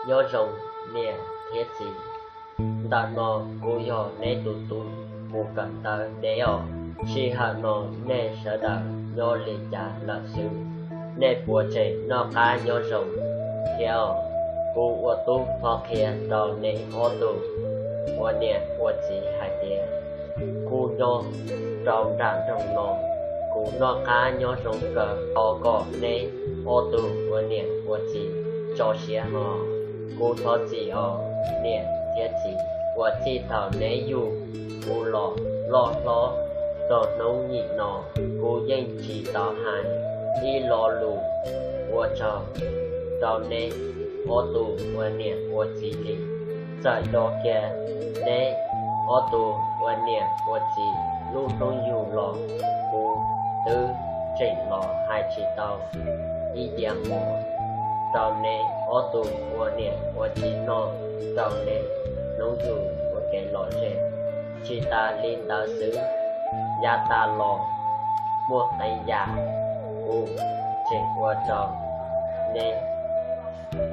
Nyob zoo niam thiab txiv, ntawm no kuv yog neb tus tub mus kawm ntawv deb os. Sij hawm no nej sawv daws nyob li cas lawm xwb? Nej puas tseem noj qab nyob zoo thiab os? Kuv ua tub thov qhia rau neb ob tug ua niam ua txiv hais tias kuv nyob rau nram nroog no, kuv noj qab nyob zoo kawg, thov kom neb ob tug ua niam ua txiv tso siab os. Kuv thov txim os niam thiab txiv, uas txij thaum neb yug kuv los loj hlob txog hnub nim no, kuv yeej tsis tau hais ib lo lus ua tsaug rau neb ob tug ua niam ua txiv li. Txawm yog kiag neb ob tug ua niam ua txiv lub hnub yug los, kuv twb tseem los hais tsis tau ib diav mov rau neb ob tug ua niam ua txiv noj rau neb hnub yug ua kev lom zem. Tsis tas li ntawd xwb, yav tas los muaj qee yam kuv tseem ua rau neb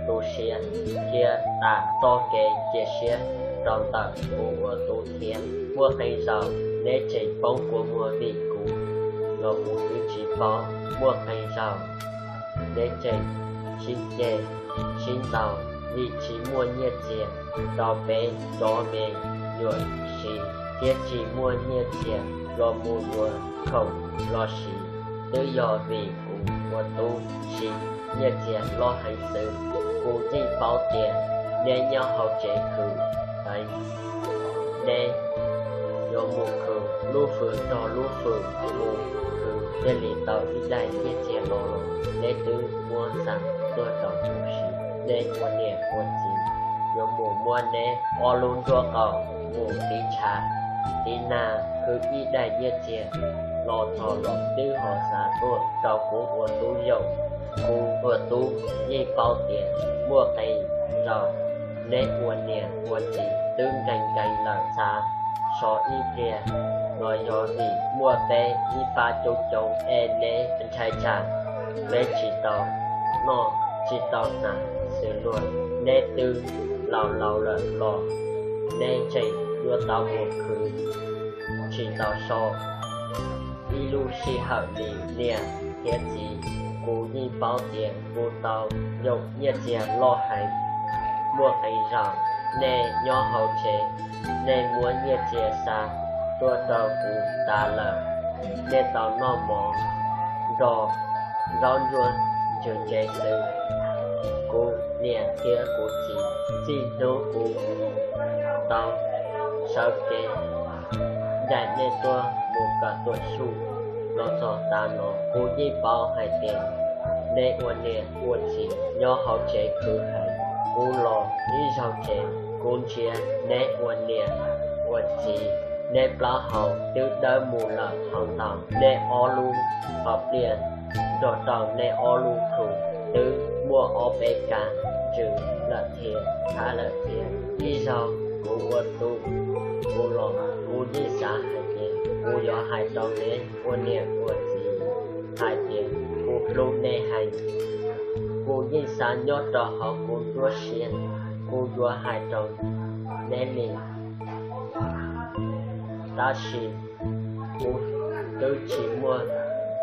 tu siab thiab tas txoj kev cia siab rau ntawm kuv ua tub thiab. Muaj qee zaus neb tseem poob kua muag vim kuv, los kuv twb tsis paub. Muaj qee zaus neb tseem sib ceg sib ntaus vim tsis muaj nyiaj txiag rau peb cov me nyuam siv, thiab tsis muaj nyiaj txiag los mus yuav khoom los siv. Twb yog vim kuv ua tub siv nyiaj txiag loj heev xwb. Kuv yeej paub tias neb nyob hauv tsev khwv heev, neb yuav mus khwv lub hws nrog lub hws, mus khwv thiaj li tau ib daim nyiaj txiag no los neb twb muab xa tuaj rau kuv siv. Neb ua niam ua txiv yuav mus muab neb ob lub nruab qaum mus tiv tshav tiv nag khwv ib daim nyiaj txiag los txog los twb ho xa tuaj rau kuv ua tub yaum. Kuv ua tub yeej paub tias muaj qee zaus neb ua niam ua txiv twb nkees nkees lawm, xav so ib pliag los yog vim muaj peb ib pab coob coob es neb ntshai tsam neb tsis tau noj tsis tau hnav xws luag. Neb twb laus laus lawm los neb tseem yuav tau mus khwv tsis tau so ib lub sij hawm li. Niam thiab txiv, kuv yeej paub tias kuv tau yaum nyiaj txiag loj heev. Muaj qee zaus nej nyob hauv tsev, nej muab nyiaj txiag xa tuaj rau kuv tas lawm, nej tau noj mov nrog zaub ntsuab ntsws ntsev xwb. Kuv niam thiab kuv txiv, txij hnub kuv tau sawv kev ncaim nej tuaj mus kawm tuam tshum los txog tav no, kuv yeej paub hais tias neb ua niam ua txiv nyob hauv tsev khwv heev. Kuv los ib zaug tsev, kuv ntsia neb ua niam ua txiv, neb plaub hau twb dawb mus lawm hauv ntau, neb ob lub hauv pliaj nrog rau neb ob lub plhu twb muaj ob peb kab ntsws lawm thiab, thab lawm thiab. Ib zaug kuv ua tub, kuv los kuv yeej xav hais tias kuv yuav hais rau neb ua niam ua txiv hais tias kuv hlub neb heev. Kuv yeej xav nyob rau hauv kuv nruab siab, kuv yuav hais rau neb li. Tab sis kuv twb tsis muaj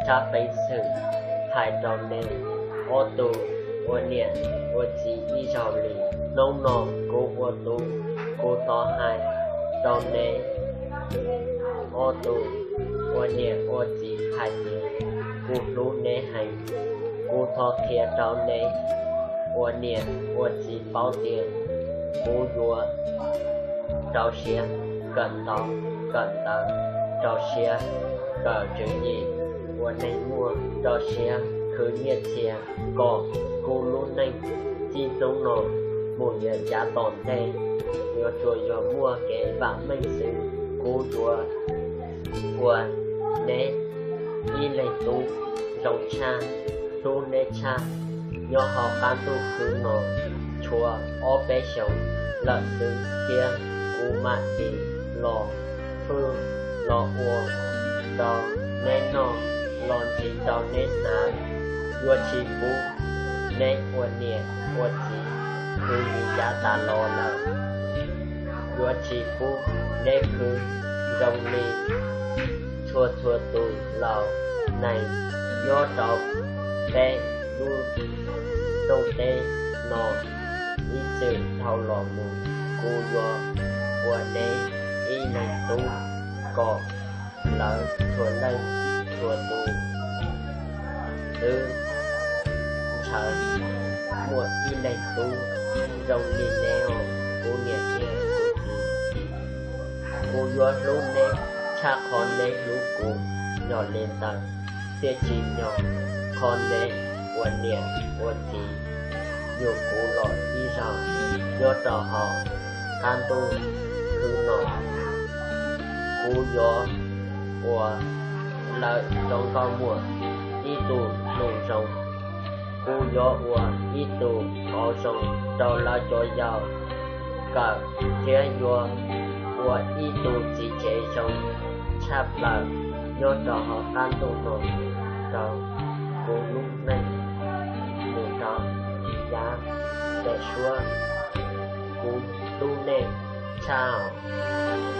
tsab peev xwm hais rau neb ob tug ua niam ua txiv ib zaug li. Hnub no kuv ua tub, kuv thov hais rau neb ob tug ua niam ua txiv hais tias kuv hlub neb heev. Kuv thov qhia rau neb ua niam ua txiv paub tias kuv yuav rau siab kawm ntau kawm ntawv, rau siab kawm tswv yim ua neeg muaj, rau siab khwv nyiaj txiag kom kuv lub neej txij hnub no mus yav tom ntej yuav tsuas yog muaj kev vam meej xwb. Kuv yuav ua neb ib leeg tub zoo tshaj, hlub neb tshaj. Nyob hauv qab ntuj khwb no tshuav ob peb xyoos lawm xwb thiab kuv mam li los hwj los ua rau neb noj, los ntxiv rau neb hnav, yuav tsis pub neb ua niam ua txiv khwv li tas los lawm. Yuav tsis pub neb khwv zoo li txhua txhua tus los neeg nyob rau peb lub ntuj teb no ib txwm dhau los mus. Kuv yuav ua neb ib leeg tub kom lawv txhua leej txhua tus twb ntshaw muaj ib leeg tub zoo li neb os kuv niam thiab kuv txiv. Kuv yuav hlub neb tshaj qhov neb hlub kuv, yog li ntawd thiaj tsim nyog qhov neb ua niam ua txiv yug kuv los ib zaug nyob rau hauv qab ntuj khwb no. Kuv yuav ua lawv cov nkauj muam ib tug nus zoo. Kuv yuav ua ib tug qauv zoo rau lawv cov yau kawm, thiab yuav ua ib tug txiv tsev zoo tshaj plaws nyob rau hauv qab ntuj no rau kuv lub neej mus rau yav pem suab. Kuv hlub nej tshaj os.